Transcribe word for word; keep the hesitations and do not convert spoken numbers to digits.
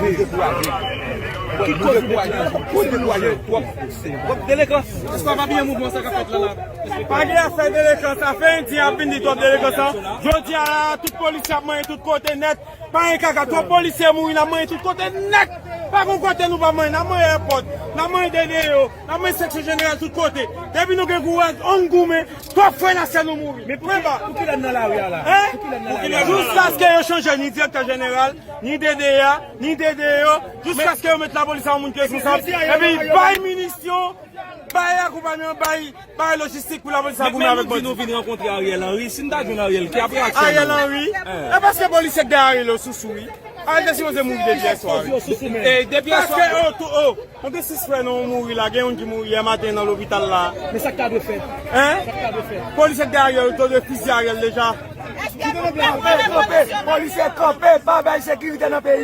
Dekouraje. Tout kote dekouraje. Tout dekouraje. Twòp, twòp delekans. Èske w pa byen mouvman sa k ap fèt la la? Pa gen afè delekans. Afè endyen ap vin di twòp delekans la. Jodi a la, tout polisye ap manyen tout kote nèt. Pa gen kaka, twòp polisye mouri, n ap manyen tout kote nèt. Pa gen kote nou pa manyen. N ap manyen èpòt, n ap manyen D D O, n ap manyen seksyon jeneral tout kote. Depi nou gen kouraj, ann goumen. Twòp frè n ap fè nou mouri. Men pou ki, pou ki lè n nan lari a la? Hein? Pou ki lè n nan lari a la? Jiskaske yo chanje ni direktè jeneral, ni D D A, ni D D O, jiskaske yo met lapolis a yon moun ki responsab. Epi bay minisyon, bay akonpayman, bay, bay lojistik pou lapolis a goumen avèk bandi. Men nou di nou vin rankontre Ariel Henry. Si n ta jwenn Ariel, ki ap reyaksyon nou? Ariel Henry? E paske polisye k dèyè Ariel yo sousou, wi. Ariel te sipoze mouri depi yè swa, wi. E depi yè swa. Paske, oh, tou, oh, nou gen sis frè nou mouri la, gen youn ki mouri yè maten nan lopital la. Men sa k ta dwe fèt? Hein? Sa k ta dwe fèt? Polisye k dèyè Ariel, yo te dwe fiziye Ariel deja. Kanpe, kanpe, polisye kanpe, pa bay sekirite nan peyi a.